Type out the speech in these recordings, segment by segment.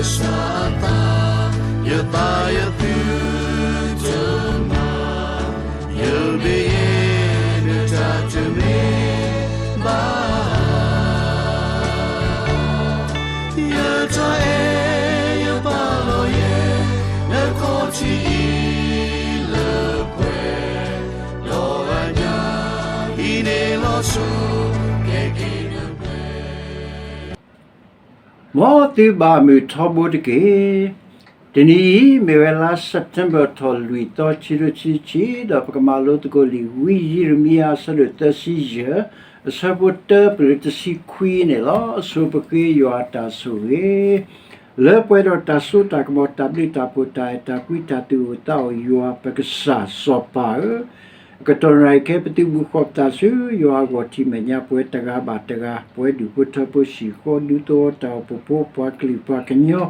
ကစၢ်အသး, ယသးယသုတမၤ, ယမ့ၢ်ယဲ နတၢ်တမ့ၢ်ဘၣ်. ယတၢ်အဲၣ်ယပာ်လီၤယဲ နခီၣ်ထံးအံၤလၢပှဲၤ, ဒီးအညၣ်အံၤန့ၣ်လီၤဆီ ကဲက့ၤနပှဲၤ မ်သုဘၣ်မုာ်ထီဘိတက့ၢ်. တနံၤအံၤ မ့ၢ်ဝဲလါ September ထီၣ်လွံၢ်သီ ခံကထိခံဆံခံ, ဒီးပကမၤလိသကိးလံာ် ဝံယံးရမံယၤ အဆၢဒိၣ်သၢဆံယဲၢ်, အဆၢဖိတၢ ပလၢတဆံခွံန့ၣ်လီၤ. အဆိပဃ့ယွၤအတၢ်ဆိၣ်ဂ့ၤ လၢပှဲၤဒီးတၢ်စိတၢ်ကမီၤ တၢ်ဘျုးတၢ်ဖှိၣ် တၢ်အဲၣ်တၢ်ကွံ တၢ်သူၣ်အိၣ်သးအိၣ် ယွၤပကစၢ်စီၤပၤဧၢ, အကတီၢ်နၣ်ရံၣ်ခဲ ပသုးဘူးဃီၤပသးဆူယွၤအဂီၢ် ထံၣ်မဲာ်ညါပဝဲတဂၤဘၣ်တဂၤ, ပဝဲဒူၣ်ဖိထၢဖိ ဟံၣ်ဃီ ဒူသဝီ တၢ်အိၣ်ဖှိၣ်ဖိ ပှၤကလုာ်ပှၤကညီ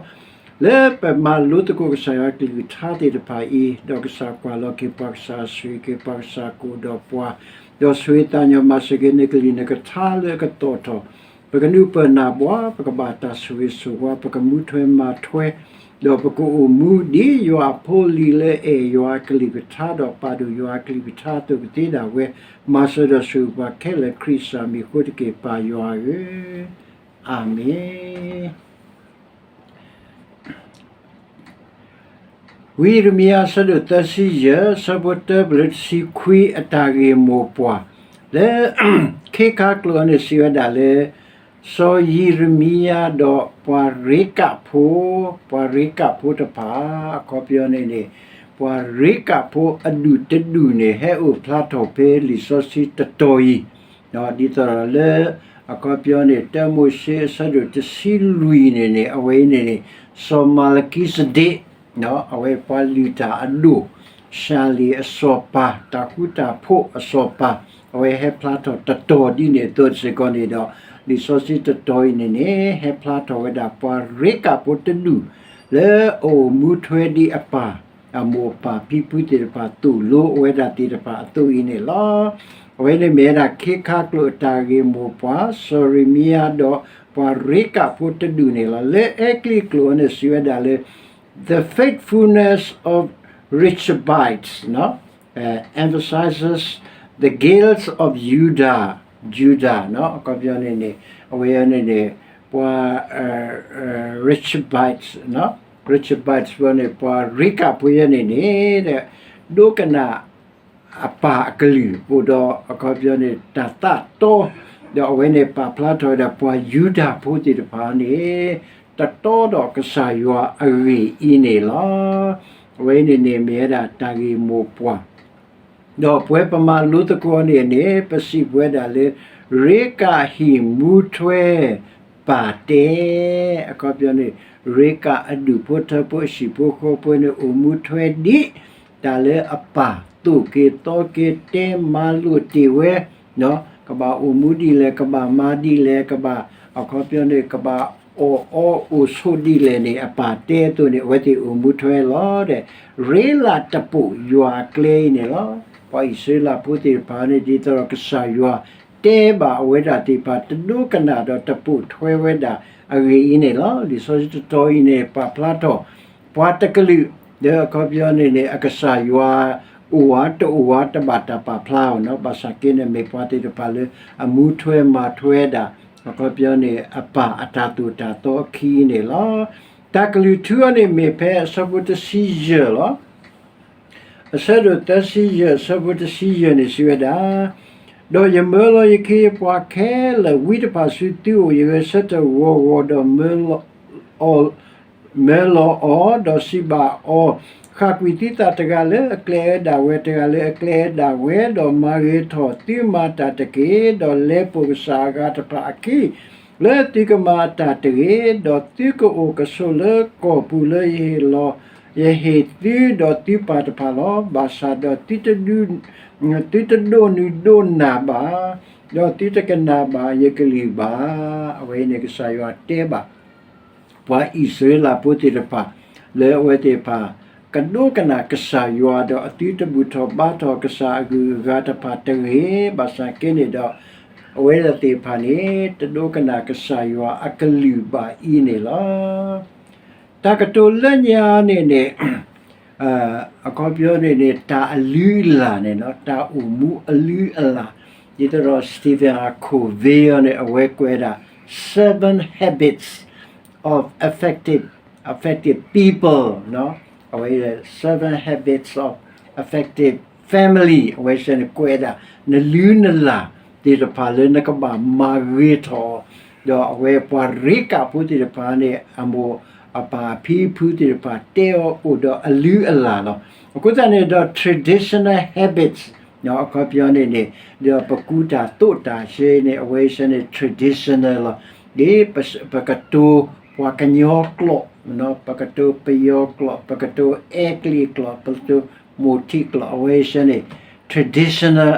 လၢပမၤလိသကိးကစၢ်ယွၤကလုၢ်ကထါသ့ၣ်တဖၣ်အံၤ, ဒီးကစၢ်ကွၢ်လီၤက့ၤပှၤ ကစၢ်ဆိၣ်ဂ့ၤက့ၤပှၤ ကစၢ်ကအိၣ်ဒီးပှၤ, ဒီးဆိၣ်ဂ့ၤသးညီ မၤစၢၤက့ၤနကလုၢ်နကထါလၢအကတီၢ်ထီၣ်, ပကနုာ်ပၢၢ်နၢ်ဘှါ, ပကဘၣ်တၢ်ဆိၣ်ဂ့ၤဆိၣ်ဝါ, ပကမူထွဲမၤထွဲ, ဒီးပကအိၣ်မူဒ်ယွၤအဖိအလံၤလၢအဲၣ်ယွၤအကလုၢ်ကထါ ဒီးပာ်ဒိၣ်ယွၤအကလုၢ်ကထါအသိးကသ့ဒၣ်ဝဲ, မၤစၢၤဒီးဆိၣ်ဂ့ၤပှၤခဲလၢာ် ခရံာ်စၢ်မံၤအဃိတက့ၢ် ပၢ်ယွၤဧၢ, အၤမ့ၣ်. ဝံယံးရမံယၤ အဆၢဒိၣ်သၢဆံယဲၢ် အဆၢဖိတၢ ပလၢတဆံခွံ အတၢ်ဂ့ၢ်မိၢ်ပှၢ်, လၢ ခ့ခါကျိာ်အံၤန့ၣ် စံးဝဲဒၣ်လၢ စီၤယံးရမံယၤဒီးပှၤရ့ကးဖိ, ပှၤရ့ကးဖိတဖၣ်, အခီပညီန့ၣ်န့ၣ် ပှၤရ့ကးဖိအဒူၣ်တဒူၣ်န့ၣ် ဟဲအိၣ်ဖျါထီၣ်ဖဲလံာ်စီဆှံတတီၤအံၤ, ဒ်သိးဒီးလၢ အခီပညီန့ၣ် တၢမိၤၡ့အဆၢဒိၣ်တဆံလွံၢ်န့ၣ်န့ၣ် အဝဲအံၤန့ၣ်န့ၣ် စီၤမၤလကံစဒ့း, အဝဲပှၤလုၢ်တၢ်အဒိၣ်, ၡၤလ့ၣ်အစီၤပၤ, တၢ်ဃူတၢ်ဖိးအစီၤပၤ, အဝဲဟဲဖျါထီၣ်တတီၤဒ်န့ၣ်အသိးစ့ၢ်ကီးန့ၣ်ဒီး လံာ်စီဆှံတတီၤအံၤန့ၣ်န့ၣ် ဟဲဖျါထီၣ်ဝဲဒၣ်ပှၤရ့ကးဖိတဒူၣ် လၢအအိၣ်မူထွဲဒ်အပၢ် အမိၢ်အပၢ်ဖံဖုသ့ၣ်တဖၣ်သိၣ်လိအဝဲဒၣ်သ့ၣ်တဖၣ်အသိးအံၤန့ၣ်လီၤ. အဝဲန့ၣ်မ့ၢ်ဝဲဒၣ်ခ့ခါကျိာ်အတၢ်ဂ့ၢ်မိၢ်ပှၢ် စီၤယံးရမံယၤဒီးပှၤရ့ကးဖိတဒူၣ်န့ၣ်လီၤ. လၢအဲကလံးကျိာ်အံၤန့ၣ် စံးဝဲဒၣ်လၢ The faithfulness of Rechabites, emphasizes the guilt of Judah, Judah, အခီပညီန့ၣ်န့ၣ် အဝဲန့ၣ်န့ၣ် ပှၤ Rechabites, Rechabites ဝဲန့ၣ် ပှၤရ့ကးဖိယဲန့ၣ်န့ၣ် ဒိကနၣ် အပၢ်အကလုၢ်အိၣ်ဒီး အခီပညီန့ၣ် တၢ်သးတီ, ဒီးအဝဲန့ၣ်ပာ်ဖျါထီၣ်ဝဲဒၣ်ပှၤယူဒၤဖိသ့ၣ်တဖၣ်န့ၣ် တတီဒီးကစၢ်ယွၤအဂ့ၢ်အံၤန့ၣ်လီၤ. အဝဲန့ၣ်န့ၣ်မ့ၢ်ဝဲဒၣ်တၢ်ဂ့ၢ်မိၢ်ပှၢ် ဒီးပဝဲပမၤလိသကိးန့ၣ်န့ၣ် ပစံးပဝဲဒၣ်လၢ ရ့ကးဟံၣ်မူထွဲပၢ်တဲ, အခီပညီန့ၣ် ရ့ကးအဒူၣ်ဖိထၢဖိအဟံၣ်ဖိဃီဖိန့ၣ် အိၣ်မူထွဲဒ် တၢ်လၢအပၢ်သိၣ်က့ၤသီက့ၤတဲမၤလိာ်တ့ၢ်ဝဲ, ကဘၣ်အိၣ်မူဒ်လဲၣ် ကဘၣ်မၤဒ်လဲၣ် ကဘၣ် အခီပညီန့ၣ် ကဘၣ်အီၣ်အီအိၣ်ဆိးဒ်လဲၣ်န့ၣ် အပၢ်တဲအသိးန့ၣ် အဝဲသ့ၣ်အိၣ်မူထွဲလီၤဒီး ရ့လးတပိာ်ယွၤအကျဲအံၤန့ၣ်လီၤ. ပှၤအံၣ်စရ့လးဖိသ့ၣ်တဖၣ်န့ၣ်ဒ်သိးဒီးကစၢ်ယွၤတဲဘၣ်အဝဲဒၣ်သ့ၣ်တဖၣ် တဒိကနၣ်ဒီးတပိာ်ထွဲဝဲဒၣ်အဂ့ၢ်အံၤန့ၣ်လီၤ. လံာ်စီဆှံတတီၤအံၤန့ၣ် ပာ်ဖျါထီၣ် ပှၤတကလုာ် ဒီးအခီပညီန့ၣ်န့ၣ် အကစၢ်ယွၤအိၣ်ဧါတအိၣ်ဧါ တဘၣ်တၢ်ပာ်ဖျါအီၤနီၤ, ဘၣ်ဆၣ်က့န့ၣ် မ့ၢ်ပှၤသ့ၣ်တဖၣ်လၢအမူထွဲမၤထွဲဒၣ် အခီပညီန့ၣ် အပၢ်အတၢ်သိၣ်တၢ်သီအခံန့ၣ်လီၤ. တၢ်ကလုၢ်ထူအံၤန့ၣ်မ့ၢ်ဖဲအဆၢဖိတဆံယဲၢ်လီၤ. အဆၢဒိၣ်သၢဆံယဲၢ် အဆၢဖိတဆံယဲၢ်န့ၣ် စံးဝဲဒၣ်, ဒီးယမၢလီၤယခ့ယပှၤခဲလၢာ်ဝံတဖၣ်ဆူသုအိၣ်, ယဂဲၤဆၢထၢၣ်ဂီၤဂီၤဒီး မၢလီၤအီၤ, ဒီးစံးဘၣ်အီၤ, ဃၣ်ကွံာ်သုသးတဂၤလၢအကျဲအၢဒၣ်ဝဲ, တဂၤလၢအကျဲအၢဒၣ်ဝဲ, ဒီးမၤဂ့ၤထီၣ်သုမၤတၢ်တက့ၢ်. ဒီးလဲၤပိာ်ကစၢ်အဂၤတဖၣ်အခံ လၢသုကမၤအတၢ်တဂ့ၤ, ဒီးသုကအိၣ်ကဆိးလၢကီၢ်ပူၤလၢယဟ့ၣ်လီၤ ယဟ့ၣ်သုဒီးသုပၢ်တဖၣ်လီၤ. ဘၣ်ဆၣ်ဒီးသုတဒိးနုာ်ဒိးနၢ်ဘၣ်, ဒီးသုတကနၣ်ဘၣ်ယကလုၢ်ဘၣ်. အဝဲအံၤန့ၣ် ကစၢ်ယွၤတဲဘၣ် ပှၤအံၣ်စရ့လးဖိသ့ၣ်တဖၣ် လၢအဝဲသ့ၣ်တဖၣ် ကဒိကနၣ်ကစၢ်ယွၤ ဒီးအသုတဘူၣ်ထီၣ်ဘါထီၣ်ကစၢ်အဂုၤအဂၤတဖၣ်တဂ့ၤ, ဘၣ်ဆၣ်က့န့ၣ်ဒီး အဝဲသ့ၣ်တဖၣ်န့ၣ် တဒိကနၣ်ကစၢ်ယွၤအကလုၢ်ဘၣ်အံၤန့ၣ်လီၤ. တၢ်ကတိၤလၢညါန့ၣ်န့ၣ် အခီပညီန့ၣ်န့ၣ် တၢ်အလုၢ်အလၢ်န့ၣ်လီၤ, တၢ်အိၣ်မူအလုၢ်အလၢ်, ဒ်သိးဒီး Stephen R Covey အီၤန့ၣ် အဝဲကွဲးဒၣ် seven habits of effective, effective people, အဝဲ seven habits of effective family အဝဲစ့ၢ်န့ၣ် ကွဲးဒၣ် နလုၢ်နလၢ်သ့ၣ်တဖၣ်လၢနကဘၣ်မၤဂ့ၤထီၣ်အီၤ, ဒီးအဝဲပှၤရ့ကးဖိသ့ၣ်တဖၣ်န့ၣ် အမိၢ်အပၢ်ဖံဖုသ့ၣ်တဖၣ် တဲအီၤအိၣ်ဒီးအလုၢ်အလၢ်လီၤ. အဃိသတးန့ၣ်ဒီး traditional habits အခီပညီန့ၣ်န့ၣ် ဒီးပကူတၢ်သိးတၢ်စ့ၢ်န့ၣ် အဝဲစ့ၢ်န့ၣ် traditional လီၤ. ဒ်ပကတိၤပှၤကညီကျိာ်, ပကတိၤပယီၤကျိာ်, ပကတိၤအဲကလံးကျိာ်, ပကတိၤမိၢ်ထံကျိာ်, အဝဲစ့ၢ်န့ၣ် traditional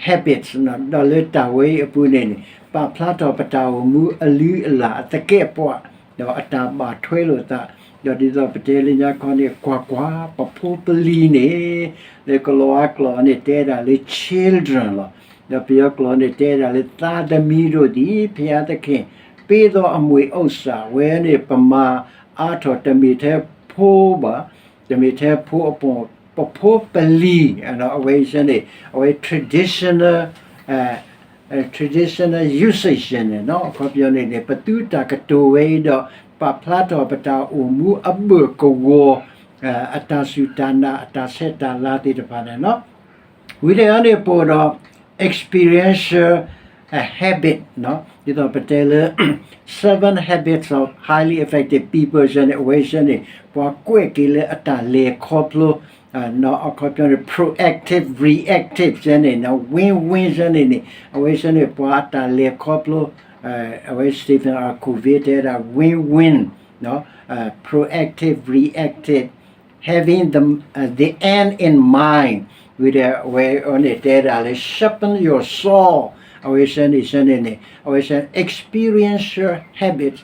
habits ဒီးလၢတၢ်ဝဲအံၤအပူၤန့ၣ်န့ၣ် ပာ်ဖျါထီၣ်ပတၢ်အိၣ်မူအလုၢ်အလၢ်အသကဲးပဝး ဒီးအတၢ်ဘၣ်ထွဲလိာ်သး, ဒီးဒ်သိးပတဲလၢညါခီန့ၣ် ကွၢ်ကွၢ်, ပဖိပလံၤန့ၣ် လၢကလီၤဝါကျိာ်န့ၣ် တဲဒၣ်လၢ children လီၤ. ဒီးပယီၤကျိာ်န့ၣ် တဲဒၣ်လၢသးသမံၤဒိၣ်ဒ် ဘုရားသခင် ပေးသောအမွေဥစ္စာ ဝဲန့ၣ် ပမၤအါထီၣ်တမ့ၢ်ထဲဖိဘၣ်, တမ့ၢ်ထဲဖိအပိာ်, ပဖိပလံၤ, အဝဲစ့ၢ်န့ၣ် အဝဲ traditional, traditional usage န့ၣ် အခီပညီန့ၣ်န့ၣ် ပသုတၢ်ကတိၤဝဲအံၤဒီး ပာ်ဖျါထီၣ်ပတၢ်အိၣ်မူအဘၢၣ်ကဝီၤ, အတၢ်စူၢ်တၢ်နာ် အတၢ်ဆဲးတၢ်လၤသ့ၣ်တဖၣ်န့ၣ်လီၤ. ဝံၤဒီးအန့ၣ်ပအိၣ်ဒီး experiential habit ဒ်သိးပတဲလၢ seven habits of highly effective people စ့ၢ်န့ၣ် အဝဲစ့ၢ်န့ၣ် ပှၤကွဲးက့ၤလၢအတၢ်လဲၤခီဖျိ အခီပညီန့ၣ် proactive reactive စ့ၢ်န့ၣ် win win စ့ၢ်န့ၣ်န့ၣ် အဝဲစ့ၢ်န့ၣ် ပှၤအတၢ်လဲၤခီဖျိ အဝဲ Stephen R Covey တဲဒၣ် win win, proactive reactive, having the, the end in mind, ဝံၤဒီးအဝဲအန့ၣ်တဲဒၣ်လၢ sharpen your saw, အဝဲစ့ၢ်န့ၣ် စ့ၢ်န့ၣ်န့ၣ် အဝဲစ့ၢ် experiential habit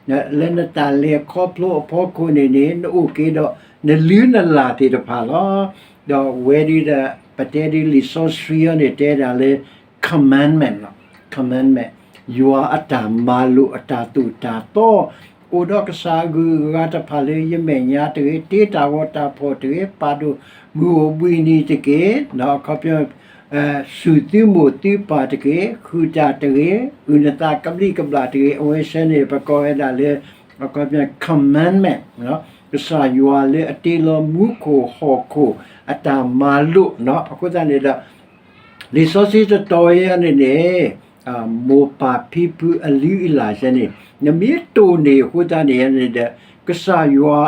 လၢနတၢ်လဲၤခီဖျိအဖီခိၣ်န့ၣ်န့ၣ် နအိၣ်က့ၤဒီးနလုၢ်နလၢ်သ့ၣ်တဖၣ်လီၤ. ဒီးဝဲဒၣ်ဒီး ပတဲဒ်လံာ်စီဆှံအီၤန့ၣ် တဲဒၣ်လၢ commandment လီၤ. Commandment ယွၤအတၢ်မၤလိာ်အတၢ်သိၣ်တၢ်သီ အိၣ်ဒီးကစၢ်အဂုၤအဂၤတဖၣ်လၢယမဲာ်ညါတဂ့ၤ, တ့တၢ်ဂီၤတၢ်ဖီၣ်တဂ့ၤ, ပာ်ဒိၣ်မုၢ်အိၣ်ဘှံးနံၤတက့ၢ်, အခီပညီ စူၢ်သုမိၢ်သုပၢ်တက့ၢ်, ဃုာ်တၢ်တဂ့ၤ, အုၣ်နသးကဘျံးကဘျၣ်တဂ့ၤ, အဝဲစ့ၢ်န့ၣ် ပကိးဝဲဒၣ်လၢ အခီပညီ commandment ကစၢ်ယွၤလၢအတ့လီၤမူခိၣ်ဟီၣ်ခိၣ်အတၢ်မၤလိာ်နီၤ. အဃိသတးန့ၣ်ဒီး လံာ်စီဆှံတတီၤအံၤန့ၣ်န့ၣ် မိၢ်ပၢ်ဖံဖုအလုၢ်အလၢ်စ့ၢ်န့ၣ် နမ့ၢ်တိၢ်န့ၢ်အဃိသတးန့ၣ်န့ၣ်ဒီး ကစၢ်ယွၤ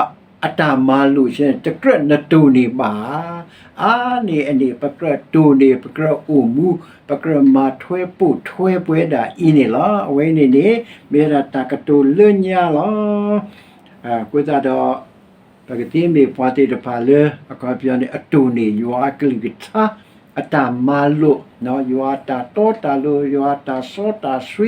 အတၢ်မၤလိာ်စ့ၢ်န့ၣ် တကြၢးနတိၢ်န့ၢ်ဘၣ်ဧါ. အါန့ၢ်အန့ၣ် ပကြၢးတိၢ်န့ၢ် ပကြၢးအိၣ်မူ ပကြၢးမၤထွဲပိာ်ထွဲပှၤဒၣ်အံၤန့ၣ်လီၤ. အဝဲန့ၣ်န့ၣ် မ့ၢ်ဝဲဒၣ်တၢ်ကတိၤလၢညါလီၤ. အဃိသတးဒီး ပကသ့မ့ၢ်ပှၤသ့ၣ်တဖၣ်လၢ အခီပညီန့ၣ် အတိၢ်န့ၢ်ယွၤအကလုၢ်ကထါ အတၢ်မၤလိာ်, ယွၤအတၢ်တီတၢ်လိၤ, ယွၤအတၢ်စီတၢ်ဆှ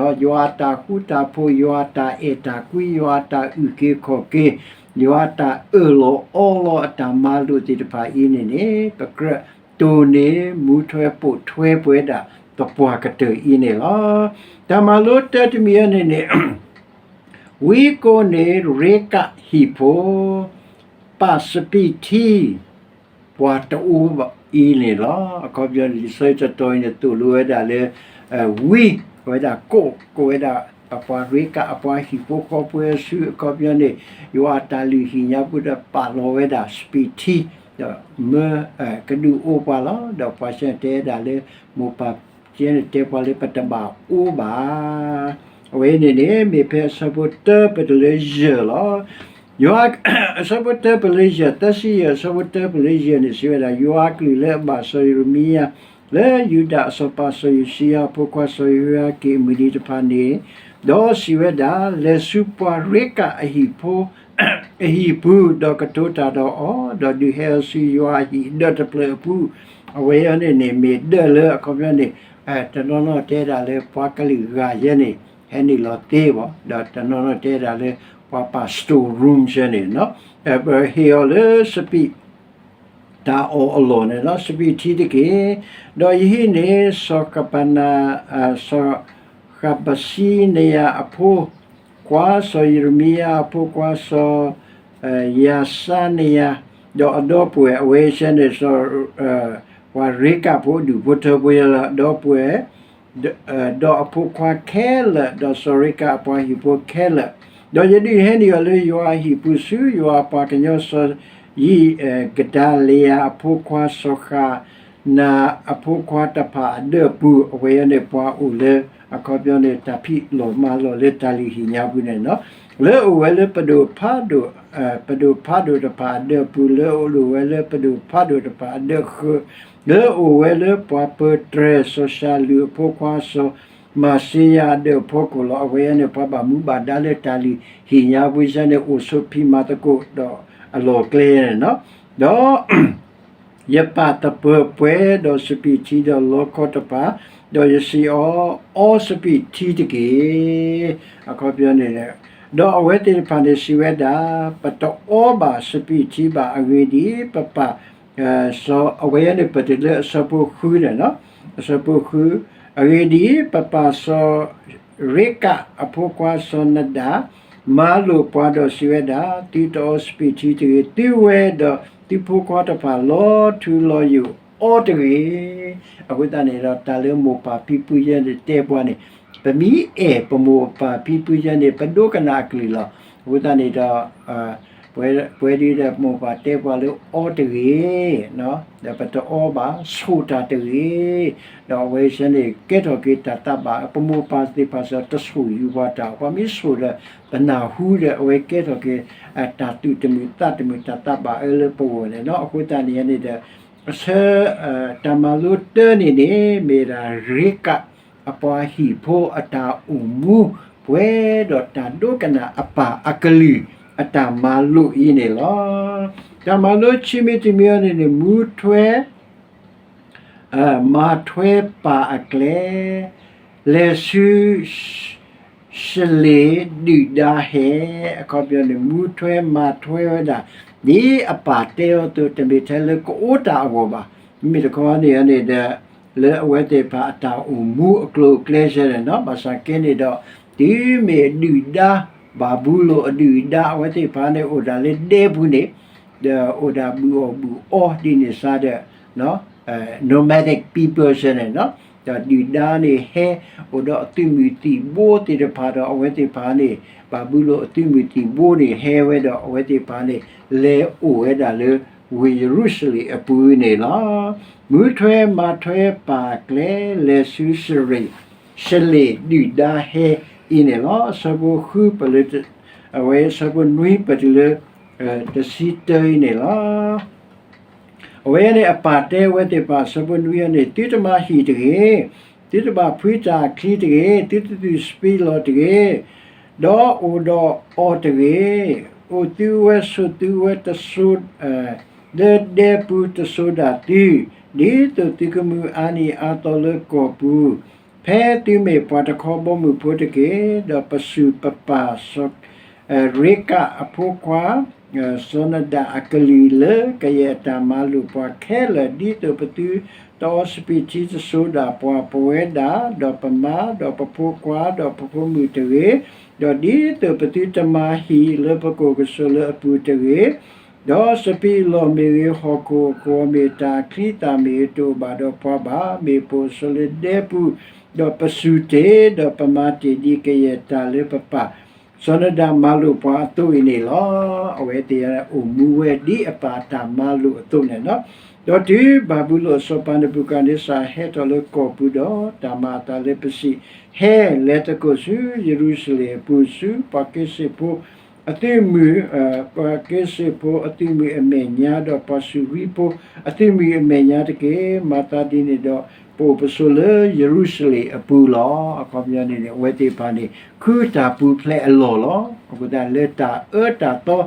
ံ, ယွၤအတၢ်ဃူတၢ်ဖိး, ယွၤအတၢ်အဲၣ်တၢ်ကွံ, ယွၤအတၢ်အုၣ်က့ၤခီၣ်က့ၤ, ယွၤအတၢ်အၢၣ်လီၤအီလီၤအတၢ်မၤလိာ်သ့ၣ်တဖၣ်အံၤန့ၣ်န့ၣ် ပကြၢးတိၢ်န့ၢ်မူထွဲပိာ်ထွဲပှၤဒၣ်သပှၢ်ကတၢၢ်အံၤန့ၣ်လီၤ. တၢ်မၤလိတၢ်တမံၤအံၤန့ၣ်န့ၣ် ဝံကိးန့ၣ် ရ့ကးဟံၣ်ဖိ ပာ်စပံးထံ ပှၤတအိၣ်ဘၣ်အံၤန့ၣ်လီၤ. အခီပညီန့ၣ် လံာ်စီဆှံတတီၤအံၤန့ၣ် သိၣ်လိဝဲဒၣ်လၢ ဝံ ကိးဝဲဒၣ်ကိး ကိးဝဲဒၣ် အပှၤရ့ကး အပှၤဟံၣ်ဖိဃီဖိအစု အခီပညီန့ၣ် ယွၤအတၢ်လုၢ်ဟံၣ်ညါပူၤဒီး ပာ်လီၤဝဲဒၣ်စပံးထံ ဒီးမၢ ကဒုးအိၣ်ပှၤလီၤ. ဒီးပှၤစ့ၢ်တဲဒၣ်လၢ မိၢ်ပၢ် ကဲန့ၣ်တဲပှၤလၢပတဘၣ်အိၣ်ဘၣ်. အဝဲန့ၣ်န့ၣ် မ့ၢ်ဖဲအဆၢဖိတၢပတုၤလၢယဲၢ်လီၤ. ယွၤ အဆၢဖိတၢပတုၤလၢယဲၢ်, သၢဆံယဲၢ် အဆၢဖိတၢပတုၤလၢယဲၢ်န့ၣ် စံးဝဲဒၣ်, ယွၤအကလုၢ်လၢအဘၣ်စီၤယံးရမံယၤ လၢယူဒၤအစီၤပၤစီၤယိၤၡံယၤအဖိခွါစီၤယဟိယၤကံၣ်အမုၢ်နံၤတဖၣ်န့ၣ်, ဒီးစံးဝဲဒၣ်, လဲၤဆူပှၤရ့ကးအဟံၣ်ဖိ အဟံၣ်ပူၤ, ဒီးကတိၤတၢ်ဒီးအီၤ, ဒီးဒုးဟဲအီၤဆူယွၤအဟံၣ်ဒၢးတဖျၢၣ်အပူၤ, အဝဲအံၤန့ၣ်န့ၣ် မ့ၢ်ဒၢးလၢအခီပညီန့ၣ် တနီၤနီၤတဲဒၣ်လၢပှၤကလုာ်ဂၤယဲန့ၣ် ဟဲနုာ်လီၤသ့ဘၣ်, ဒီးတနီၤနီၤတဲဒၣ်လၢပှၤပာ် store room ယဲန့ၣ်, ပဟ့ၣ်အီၤလၢစပံး တၢ်အီၣ်အလီၢ်န့ၣ်လီၤ, စပံးထံတက့ၢ်. ဒီးယဟံးန့ၢ်စီၤဃပန စီၤဃပစံနယၤအဖိခွါ အဖိခွါစီၤယံးရမံယၤ, အဖိခွါစီၤ ယၤစါနယၤ, ဒီးအဒီပုၢ်ဝဲၢ် အဝဲဆဲန့ၣ် ပှၤရ့ကၣ်ဖိဒူၣ်ဖိထၢဖိယဲလၢအဒီပုၢ်ဝဲၢ် ဒီးအဖိခွါခဲလၢာ်, ဒီးစီၤရ့ကၣ်အပှၤဟံၣ်ဖိခဲလၢာ်, ဒီးယဒုးဟဲနုာ်အီၤလၢယွၤအဟံၣ်ပူၤဆူ ယွၤအပှၤကညီစီၤယံး ကဒၤလယၤအဖိခွါစီၤဃး နၤအဖိခွါတဖၣ်အဒၢးပူၤ, အဝဲအံၤန့ၣ် ပှၤအိၣ်လၢ အခီပညီန့ၣ် တၢ်ဖံးလီၢ်မၤလီၢ်လၢတၢ်လုၢ်ဟံၣ်ညါပူၤန့ၣ်လီၤ. လၢအအိၣ်ဝဲလၢပဒိၣ်ဖးဒိၣ်, ပဒိၣ်ဖးဒိၣ်တဖၣ်အဒၢးပူၤ, လၢအအိၣ်ဝဲလၢပဒိၣ်ဖးဒိၣ်တဖၣ်အဒၢးဃၢၤ, လၢအအိၣ်ဝဲလၢပှၤပၢတြဲၤစီၤၡၤလုၢ်အဖိခွါစီၤ မၤၡ့ယၤအဒၢးအဖီခိၣ်လီၤ. အဝဲအံၤန့ၣ် ပှၤဘၣ်မူဘၣ်ဒါလၢတၢ်လုၢ်ဟံၣ်ညါပူၤစ့ၢ်န့ၣ် အိၣ်ဆိးဖံးမၤသကိးဒီးအလီၢ်ကျဲန့ၣ်လီၤ. ဒီး ယပာ်သပၢၤပှဲၤဒီးစပံးထံဒီးလီခီတဖၣ်, ဒီးယစံးအီၤ, အီစပံးထံတက့ၢ်. အခီပညီန့ၣ်, ဒီးအဝဲသ့ၣ်တဖၣ်န့ၣ်စံးဝဲဒၣ်, ပတအီဘၣ်စပံးထံဘၣ်. အဂ့ၢ်ဒ်အံၤ, ပပာ် စီၤ, အဝဲအံၤန့ၣ် ပတုၤလၢအဆၢဖိဃုန့ၣ်လီၤ. အဆၢဖိဃု, အဂ့ၢ်ဒ်အံၤ, ပပာ်စီၤရ့ကၣ်အဖိခွါစီၤနဒၤ မၤလိာ်ပှၤဒီးစံးဝဲဒၣ်, သုတအီစပံးထံတဂ့ၤ, သုဝဲဒီးသုဖိခွါတဖၣ်လီၤထူလီၤယိာ်အီတဂ့ၤ. အဃိသတးန့ၣ်ဒီး တၢ်လၢမိၢ်ပၢ်ဖံဖုယဲန့ၣ်တဲပှၤန့ၣ်, ပမ့ၢ်အဲၣ်ပမိၢ်ပၢ်ဖံဖုယဲန့ၣ် ပဒိကနၣ်အကလုၢ်လီၤ. အဃိသတးန့ၣ်ဒီး ပဝဲဒ်ဒီးမိၢ်ပၢ်တဲပှၤလၢအီတဂ့ၤ, ဒီးပတအီဘၣ်, ဆိၣ်တၢ်တဂ့ၤ. ဒီးအဝဲဆဲန့ၣ် ကဲထီၣ်က့ၤတၢ်သးဘၣ်, ပမိၢ်ပၢ်သ့ၣ်တဖၣ်စ့ၢ် တဆိၣ်ယူၤပှၤတၢ်, ပှၤမ့ၢ်ဆိၣ်ဒီး ပနၢ်ဟူဒီး အဝဲကဲထီၣ်က့ၤ တၢ်သူၣ်တမုာ်သးတမုာ် တၢ်သးဘၣ်အၢလၢပဂီၢ်န့ၣ်လီၤ. အဃိသတးန့ၣ်န့ၣ်ဒီး အဆၢ တၢ်မၤလိတၢန့ၣ်န့ၣ် မ့ၢ်ဒၣ်ရ့ကၣ်အပှၤဟံၣ်ဖိအတၢ်အိၣ်မူ ပှဲၤဒီးတၢ်ဒိကနၣ်အပၢ်အကလုၢ် အတၢ်မၤလိာ်အံၤန့ၣ်လီၤ. တၢ်မၤလိခံမံၤတမံၤအံၤန့ၣ်န့ၣ် မူထွဲ မၤထွဲပၢ်အကျဲ, လဲၤဆူ စလ့ၣ်ဒုၣ်ဒါဟဲ, အခီပညီန့ၣ် မူထွဲမၤထွဲဝဲဒၣ် ဒ်အပၢ်တဲအီၤအသိး တမ့ၢ်ထဲလၢကအိၣ်တၢ်အဂီၢ်ဘၣ်. မ့မ့ၢ်တခီန့ၣ်န့ၣ်ဒီး လၢအဝဲသ့ၣ်တဖၣ်အတၢ်အိၣ်မူအကျိၤအကျဲစ့ၢ်န့ၣ်လီၤ. ဘၣ်ဆၣ်ကဲန့ၣ်ဒီး တုၤမ့ၢ်အဒုၣ်ဒါ ဘၤဘူလိၣ်အဒုၣ်ဒါ အဝဲသ့ၣ်တဖၣ်န့ၣ် အိၣ်ဒၣ်လၢဒဲပူၤန့ၣ် ဒီးအိၣ်ဒၣ်ဘုၣ်အီၣ်ဘုၣ်အီဒ်န့ၣ်စ့ၢ်ဒီး nomadic people စ့ၢ်န့ၣ်လီၤ. ဒီးဒုၣ်ဒါန့ၣ်ဟဲ အိၣ်ဒီးအသုးမုၢ်သံၣ်ဘိသ့ၣ်တဖၣ်ဒီး အဝဲသ့ၣ်တဖၣ်န့ၣ် ဘၤဘူလိၣ်အသုးမုၢ်သံၣ်ဘိန့ၣ် ဟဲဝဲဒီးအဝဲသ့ၣ်တဖၣ်န့ၣ် လဲၤအိၣ်ဝဲဒၣ်လၢ ဝ့ၢ်ယရူၤၡလ့ၣ်အပူၤန့ၣ်လီၤ. မူထွဲမၤထွဲပၢ်ကျဲ လဲၤဆူစရ့ၣ် စလ့ၣ်ဒုၣ်ဒါဟဲအံၤန့ၣ်လီၤ. အဆၢဖိဃုပလၢ အဝဲအဆၢဖိနွံပတုၤလၢ တဆံတၢအံၤန့ၣ်လီၤ. အဝဲန့ၣ်အပၢ်တဲဝဲသ့ၣ်တဖၣ် အဆၢဖိနွံအံၤန့ၣ် သုတမၤဟံၣ်တဂ့ၤ, သုတဘၣ်ဖှံတၢ်အချံတဂ့ၤ, သုတသူၣ်စပံးလီၢ်တဂ့ၤ, ဒီးအိၣ်ဒီးအီၤတဂ့ၤ, အိၣ်သုဝဲဆိးသုဝဲတစိၤ လၢဒဲပူၤတစိၤဒၣ်သု, ဒ်သိးသုကမုာ်အါနံၣ်အါသီလၢကီၢ်ပူၤ, ဖဲသုမ့ၢ်ပှၤတခီဘီမုၢ်ဖိတက့ၢ်. ဒီးပစူၢ်ပပၢ် ရ့ကၣ်အဖိခွါ စီၤနဒၤအကလုၢ်လၢကယဲၢ်အတၢ်မၤလိာ်ပှၤခဲလၢာ် ဒ်သိးပသုတအီစပံးထံတစိၤဒၣ်ပှၤ ပဝဲဒၣ်, ဒီးပမါ, ဒီးပဖိခွါ, ဒီးပဖိမုၣ်တဂ့ၤ, ဒီးဒ်သိးပသုတမၤဟံၣ်လၢပကိၢ်ကဆိးလၢအပူၤတဂ့ၤ, ဒီးစပံးလီၢ်မ့ၢ်ဂ့ၤ, ဟီၣ်ခိၣ်အကဝီၤမ့ၢ်တၢ်ချံသၣ်မ့ၢ်ဂ့ၤ တအိၣ်ဘၣ်ဒီးပှၤဘၣ်. မ့ၢ်ပအိၣ်ဆိးလၢဒဲပူၤ, ဒီးပစူၢ်တ့ၢ်, ဒီးပမၤတ့ၢ်ဒ်ကယဲၢ်တၢ်လၢပပၢ် စီၤနဒၤမၤလိာ်ပှၤအသိးအံၤန့ၣ်လီၤ. အဝဲသ့ၣ်အိၣ်မူဝဲဒ်အပၢ်အတၢ်မၤလိာ်အသိးန့ၣ်လီၤ. ဒီးတုၤဘၤဘူလိၣ်အစီၤပၤနဘူၤခၣ်နံစၢ်ဟဲထီၣ်လၢကီၢ်ပူၤဒီး တၢ်မၤအသးလၢပစံး, ဟဲလဲၤသကိးဆူယရူၤၡလ့ၣ်အပူၤ ဆူပှၤက့ၤစ့ၣ်ဖိ အသုးမုၢ်, ပှၤက့ၤစ့ၣ်ဖိအသုးမုၢ်အမဲာ်ညါ ဒီးပှၤစူၢ်ဝံဖိအသုးမုၢ်အမဲာ်ညါတက့ၢ်. မၤသးဒ်န့ၣ်ဒီး ပအိၣ်ပဆိးလၢယရူၤၡလ့ၣ်အပူၤလီၤ. အခီပညီန့ၣ်န့ၣ် အဝဲသ့ၣ်တဖၣ်န့ၣ် ဃုတၢ်ပူၤဖျဲးအလီၢ်လီၤ. အဃိသတးလၢတၢ်အၢတၢ်သီ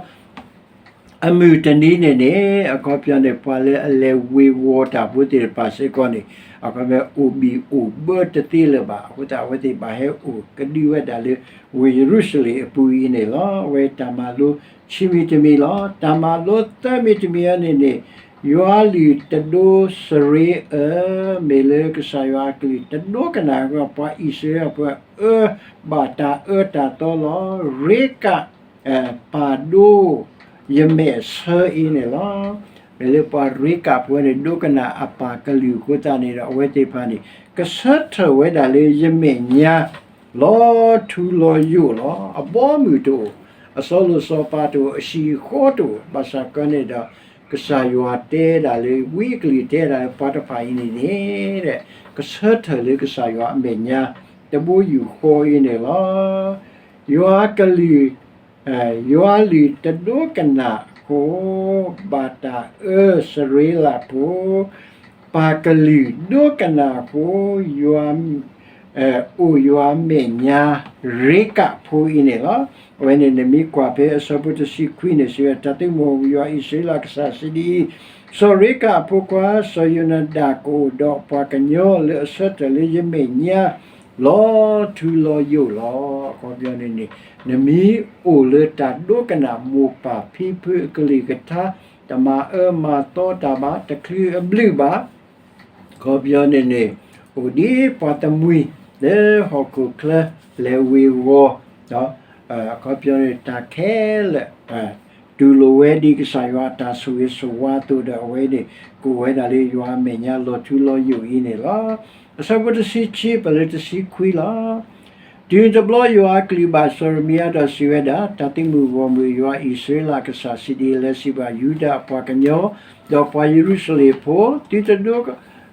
အမုၢ်တနံၤန့ၣ်န့ၣ် အခီပညီန့ၣ် ပှၤလၢအလဲၤဝ့ၤဝီၤတၢ်ဖိသ့ၣ်တဖၣ်စ့ၢ်ကီးန့ၣ် အခီပညီအိၣ်ဘံၣ်အိၣ်ဘၢတသ့လၢၤဘၣ်. အဃိသတး အဝဲသ့ၣ်ဘၣ်ဟဲအိၣ်ကဒုဝဲဒၣ်လၢ ဝ့ၢ်ယရူၤၡလ့ၣ်အပူၤအံၤန့ၣ်လီၤ. အဝဲတၢ်မၤလိခံမံၤတမံၤလီၤ. တၢ်မၤလိသၢမံၤတမံၤအံၤန့ၣ်န့ၣ် ယွၤအကလုၢ်တဒိစရ့အၢ, မ့ၢ်လၢကစၢ်ယွၤအကလုၢ်တဒိကနၣ်အဃိ ပှၤအံၣ်စရ့လးဖိအၢဘၣ်တၢ်အၢတၢ်သီလီၤ. ရ့ကး ပၢ်ဒိယမဲာ်ဆၢအံၤန့ၣ်လီၤ. မ့ၢ်လၢပှၤရ့ကးဖိန့ၣ် ဒိကနၣ်အပၢ်ကလုၢ်အဃိသတးန့ၣ်ဒီး အဝဲသ့ၣ်တဖၣ်န့ၣ် ကဆၢထၢၣ်ဝဲဒၣ်လၢယမဲာ်ညါ လီၤထူလီၤယိာ်လီၤ. အဘီအမုၢ်တအိၣ်, အစီလိာ်စီၤပၤတအိၣ်, အဟံၣ်အဃီတအိၣ်, ဘၣ်ဆၣ်ကီန့ၣ်ဒီး ကစၢ်ယွၤတဲဒၣ်လၢ ဝံအကလုၢ်တဲဒၣ်လၢပှၤတဖၣ်အံၤန့ၣ်န့ၣ် ကဆၢထၢၣ်လၢကစၢ်ယွၤအမဲာ်ညါ တဘိယူၢ်ဃီအံၤန့ၣ်လီၤ. ယွၤကလုၢ် ယွၤအကလုၢ်တဒိကနၣ်အဃိ ဘၣ်တၢ်အၢစရ့လးဖိ, ပၢ်ကလုၢ်ဒိကနၣ်အဃိ ယွၤ အိၣ်ယွၤမဲာ်ညါ ရ့ကးဖိအံၤန့ၣ်လီၤ. အဝဲန့ၣ်နမ့ၢ်ကွၢ်ဖဲအဆၢဖိတဆံခွံန့ၣ် စံးဝဲ တၢ်သုးမုၢ်ဂီၢ်မုၢ် ယွၤအံၣ်စရ့လးကစၢ်စံးဒ်အံၤ, စီၤရ့ကးအဖိခွါ စီၤယိၤနဒၣ်ကအိၣ်ဒီးပှၤကညီလၢအဆၢထၢၣ်လၢယမဲာ်ညါ လီၤထူလီၤယိာ်လီၤ. အခီပညီန့ၣ်န့ၣ် နမ့ၢ်အိၣ်လၢတၢ်ဒိကနၣ်မိၢ်ပၢ်ဖံဖုအကလုၢ်ကထါ, တမၤအၢမၤသီတၢ်ဘၣ်, တချုးအဘျုးဘၣ် အခီပညီန့ၣ်န့ၣ် အိၣ်ဒ်ပှၤတမှံၤလၢဟီၣ်ခိၣ်ချၢလဲၤဝ့ၤဝီၤ, အခီပညီန့ၣ် တၢ်ခဲလၢာ် တူၢ်လိာ်ဝဲဒ်ကစၢ်ယွၤအတၢ်ဆိၣ်ဂ့ၤဆိၣ်ဝါအသိးဒီး အဝဲန့ၣ် ကအိၣ်ဝဲဒၣ်လၢယွၤအမဲာ်ညါလီၤထူလီၤယိာ်အံၤန့ၣ်လီၤ. အဆၢဖိတဆံခံ ပှဲၤလၢတဆံခွံလီၤ. တုၤတဘျီယွၤအကလုၢ်ဘၣ်စီၤယရမံယၤဒီးစံးဝဲဒၣ်, တၢ်သုးမုၢ်ဂီၢ်မုၢ်ယွၤအံၣ်စရ့လးကစၢ်စံးဒ်အံၤ, လဲၤစံးဘၣ်ယူဒၤအပှၤကညီ ဒီးပှၤယရူၤၡလ့ၣ်ဖိ, သုတဒိ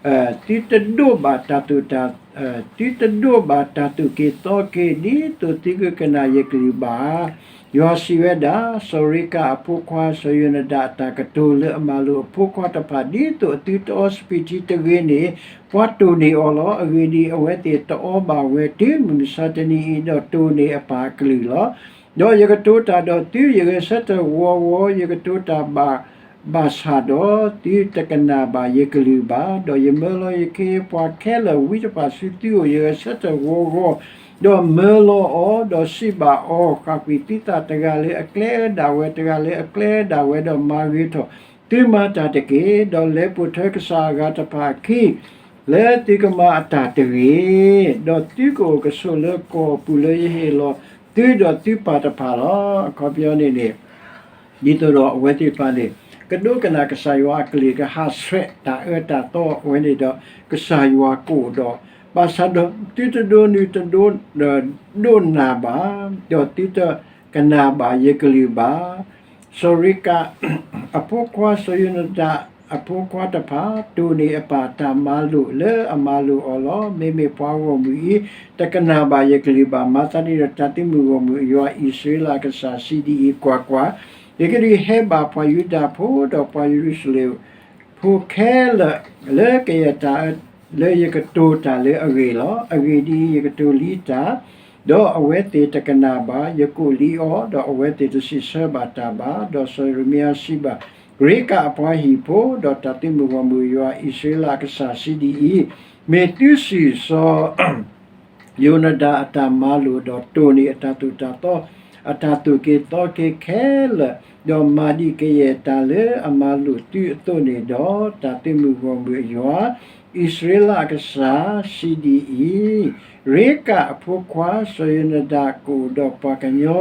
သုတဒိးဘၣ်တၢ်သိၣ်တၢ် သုတဒိးဘၣ်တၢ်သိၣ်က့ၤသီက့ၤ ဒ်သိးသုကကနၣ်ယကလုၢ်ဘၣ်ဧါ. ယွၤစံးဝဲဒၣ်, စီၤရ့ကးအဖိခွါ စီၤယိၤနဒၣ်အတၢ်ကတိၤလၢအမၤလိာ်အဖိခွါတဖၣ် ဒ်သိးအသုတအီစပံးထံတဂ့ၤန့ၣ် ပှၤတိၢ်န့ၢ်အီၤလီၤ. အဂ့ၢ်ဒ်အံၤ, အဝဲသ့ၣ်တအီဘၣ်ဝဲတုၤမုၢ်မဆါတနံၤအံၤ, ဒီးတိၢ်န့ၢ်အပၢ်အကလုၢ်လီၤ. ဒီးယကတိၤတၢ်ဒီးသု ယဂဲၤဆၢထၢၣ်ဂီၤဂီၤ, ယကတိၤတၢ်ဘၣ် ဘၣ်ဆၣ်ဒီး သုတကနၣ်ဘၣ်ယကလုၢ်ဘၣ်, ဒီးယမၢလီၤယခ့ယပှၤခဲလၢာ်ဝံတဖၣ်ဆူသုအိၣ်, ယဂဲၤဆၢထၢၣ်ဂီၤဂီၤ, ဒီးမၢလီၤအီၤ, ဒီးစံးဘၣ်အီၤ, ဃၣ်ကွံာ်သုသး, တဂၤလၢအကျဲအၢဒၣ်ဝဲ, တဂၤလၢအကျဲအၢဒၣ်ဝဲ, ဒီးမၤဂ့ၤထီၣ်, သုမၤတၢ်တက့ၢ်. ဒီးလဲၤပိာ်ထွဲကစၢ်အဂၤတဖၣ်အခံ လၢသုကမၤအတၢ်တဂ့ၤ, ဒီးသုကအိၣ်ကဆိးလၢကီၢ်အပူၤလၢယဟ့ၣ်လီၤသု ဒီးသုပၢ်တဖၣ်လီၤ. အခီပညီန့ၣ်န့ၣ် ဒ်သိးဒီးအဝဲသ့ၣ်တဖၣ်န့ၣ် ကဒိကနၣ်ကစၢ်ယွၤအကလုၢ်, ကဟးဆှဲးတၢ်အၢတၢ်သီအဝဲန့ၣ်ဒီး ကစၢ်ယွၤကအိၣ်ဒီး, ဘၣ်ဆၣ်ဒီးသုတဒိနုၤတဒိ ဒိးနၢ်ဘၣ်, ဒီးသုတကနၣ်ဘၣ်ယကလုၢ်ဘၣ်. စီၤရ့ကးအဖိခွါ စီၤယိၤနဒၣ်အဖိခွါတဖၣ် တိၢ်န့ၢ်အပၢ်တၢ်မၤလိာ်လၢအမၤလိာ်အီၤလီၤ. မ့မ့ၢ်ပှၤဂီၢ်မုၢ်အံၤ တကနၣ်ဘၣ်ယကလုၢ်ဘၣ်. မၤသးဒ်န့ၣ်ဒီး တၢ်သုးမုၢ်ဂီၢ်မုၢ်ယွၤအံၣ်စရ့လးအကစၢ်စံးဒ်အံၤ, ကွၢ်ကွၢ်, ယကဒုးဟဲဘၣ်ပှၤယူဒၤဖိ ဒီးပှၤယရူၤၡလ့ၣ်ဖိခဲလၢာ် လၢကယဲၢ်တၢ်လၢယကတိၤတၢ်လၢအဂ့ၢ်လီၤ. အဂ့ၢ်ဒ်အံၤ, ယကတိၤလံတၢ်, ဒီးအဝဲသ့ၣ်တကနၣ်ဘၣ်, ယကိးလံအီၤ, ဒီးအဝဲသ့ၣ်တစံးဆၢဘၣ်တၢ်ဘၣ်. ဒီးစီၤယရမံယၤစံးဘၣ် ရ့ကးအပှၤဟံၣ်ဖိ, ဒီးတၢ်သုးမုၢ်ဂီၢ်မုၢ်ယွၤအံၣ်စရ့လးအကစၢ်စံးဒ်အံၤ, မ့ၢ်သုစံးစီၤ ယိၤနဒၤအတၢ်မၤလိာ်, ဒီးတိၢ်န့ၢ်အတၢ်သိၣ်တၢ်သီ, အတၢ်သိၣ်က့ၤသီက့ၤခဲလၢာ်, ဒီးမၤဒံးကယဲၢ်တၢ်လၢအမၤလိာ်သုအသိးန့ၣ်ဒီး, တၢ်သုးမုၢ်ဂီၢ်မုၢ်အယွၤ, အံၣ်စရ့လးအကစၢ်စံးဒ်အံၤ, ရ့ကးအဖိခွါ စီၤယိၤနဒၤကအိၣ်ဒီးပှၤကညီ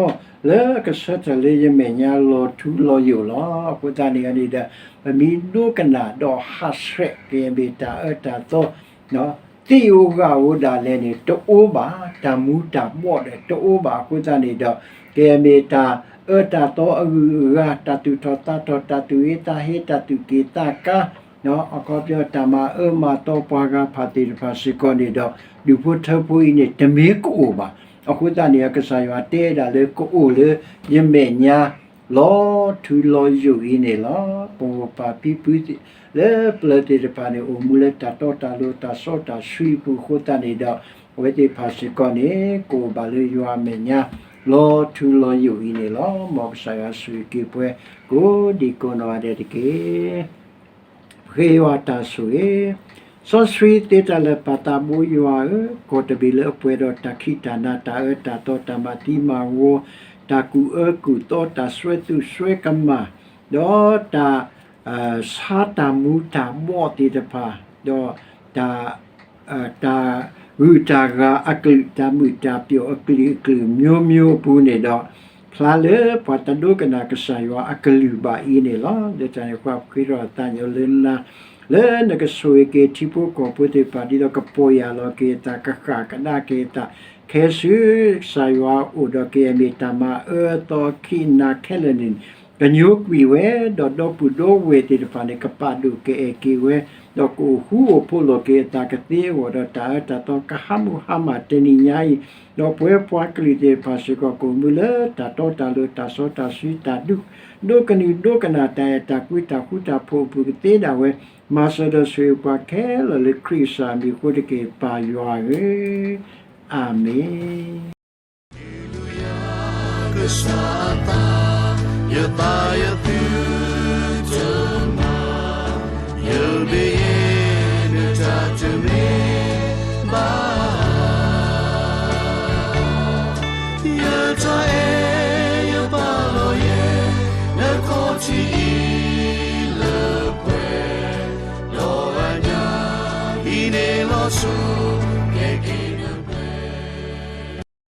လၢအကဆၢထၢၣ်လၢယမဲာ်ညါလီၤထူလီၤယိာ်လီၤ. အဃိသတးန့ၣ်န့ၣ်ဒီး ပမ့ၢ်ဒိကနၣ်ဒီးဟးဆှဲးက့ၤ မ့ၢ်တၢ်အၢတၢ်သီ သ့ၣ်ဧိၤဂၤဧိၤဒၣ်လဲာ်န့ၣ် တအိၣ်ဘၣ်, တၢ်မူၤတၢ်ဘှီၣ်ဒီးတအိၣ်ဘၣ်. အဃိသတးန့ၣ်ဒီး ကယဲၢ်မ့ၢ်တၢ်အၢတၢ်သီအဂုၤအဂၤ, တၢ်သူၣ်ထီၣ်သးထီၣ်, တၢ်သူၣ်ဟ့သးဟ့, တၢ်သူၣ်က့ၣ်သးကါ, အခီပညီတၢ်မၤအၢမၤသီပှၤဂၤဖးသ့ၣ်တဖၣ်စ့ၢ်ကီးန့ၣ်ဒီး ဒူၣ်ဖိထၢဖိအံၤန့ၣ် တမ့ၢ်ကအိၣ်ဘၣ်. အဃိသတးန့ၣ် ကစၢ်ယွၤတဲဒၣ်လၢကအိၣ်လၢယမဲာ်ညါ လီၤထူလီၤယိာ်အံၤန့ၣ်လီၤ. ပမိၢ်ပၢ်ဖံဖုလၢပျၢၤသ့ၣ်တဖၣ်န့ၣ် အိၣ်မူလၢတၢ်တီတၢ်လိၤ တၢ်စီတၢ်ဆှံအပူၤအဃိသတးန့ၣ်ဒီး အဝဲသ့ၣ်တဖၣ်စ့ၢ်ကီးန့ၣ် ကအိၣ်ဘၣ်လၢယွၤအမဲာ်ညါ လီၤထူလီၤယိာ်အံၤန့ၣ်လီၤ. မ်ကစၢ်ယွၤဆိၣ်ဂ့ၤက့ၤပှၤကိးဒံကိးနီၢ်ဂၤဒဲးတက့ၢ်. ပဃ့ယွၤတၢ်ဆိၣ်ဂ့ၤ. စီဆှံသ့တၢ်လၢာ်ပၢ်သးဘိယွၤဧၢ, ကီၢ်တဘ့ၣ်လၢအပှဲၤဒီးတၢ်ခံးတၢ်နၤ တၢ်အၢတၢ်သီ တၢ်မၤသံမၤဝီ တၢ်ကူၣ်အၢကူၣ်သီ တၢ်စွဲသူၣ်စွဲကမၣ် ဒီးတၢ် ဆါတၢ်မူၤတၢ်ဘှီးသ့ၣ်တဖၣ်, ဒီးတၢ် တၢ်ဂုၤတၢ်ဂၤအကလုာ်, တၢ်မုာ်တၢ်ပျီၣ်အကလုာ်, အကလုာ်မျိုးမျိုးအပူၤန့ၣ်ဒီး, ဖျါလၢပှၤတဒိကနၣ်ကစၢ်ယွၤအကလုၢ်ဘၣ်အံၤန့ၣ်လီၤ. လၢတၢ်န့ၣ်အဃိ ပဃ့ထီၣ်သးညီလၢနၤ, လၢနကဆိၣ်ဂ့ၤက့ၤထံဖိကီၢ်ဖိသ့ၣ်တဖၣ် ဒ်သိးကပီၢ်ယၢ်လီၤက့ၤအသး, ကဃၣ်ကဒါက့ၤအသး, ခဲဆူကစၢ်ယွၤအအိၣ်ဒီး ကမ့ၢ်တၢ်မၤအၢအသီအခံအနၤခဲလၢာ်န့ၣ် ကညိကွံာ်ဝဲ, ဒီးဒီပုၢ်ဒီဝဲၢ်သ့ၣ်တဖၣ်န့ၣ် ကပာ်ဒိၣ်ကအဲၣ်က့ၤဝဲ, ဒီးကအိၣ်ဃူအိၣ်ဖိးလိာ်က့ၤအသးကသ့အဂီၢ်, ဒီးတၢ်အၢတၢ်သီကဟးမုၢ်ဟါမၢ်တနံၤညါအံၤ, ဒီးပဝဲပှၤကလုာ်သ့ၣ်တဖၣ်စ့ၢ်ကီး ကအိၣ်မူလၢတၢ်တီတၢ်လိၤ, တၢ်စီတၢ်ဆှံ, တၢ်ဒိကနုၢ်ဒိကနၣ်တၢ်အဲၣ်တၢ်ကွံ, တၢ်ဃူတၢ်ဖိးအပူၤကသ့ဒၣ်ဝဲ, မၤစၢၤဒီးဆိၣ်ဂ့ၤပှၤခဲလၢာ်လၢခရံာ်ကစၢ်အမံၤအဃိတက့ၢ်, ပၢ်ယွၤဧၢ, အၤမ့ၣ်. ကစၢ်အသး, ယသးယသုတမၤ, ယမ့ၢ်ယဲနတၢ်တမ့ၢ်ဘၣ်, ယတၢ်အဲၣ်ယပာ်လီၤယဲ, နခီၣ်ထံးအံၤလၢပှဲၤ, ဒီးအညၣ်အံၤန့ၣ် လီၤစိၤကဲက့ၤ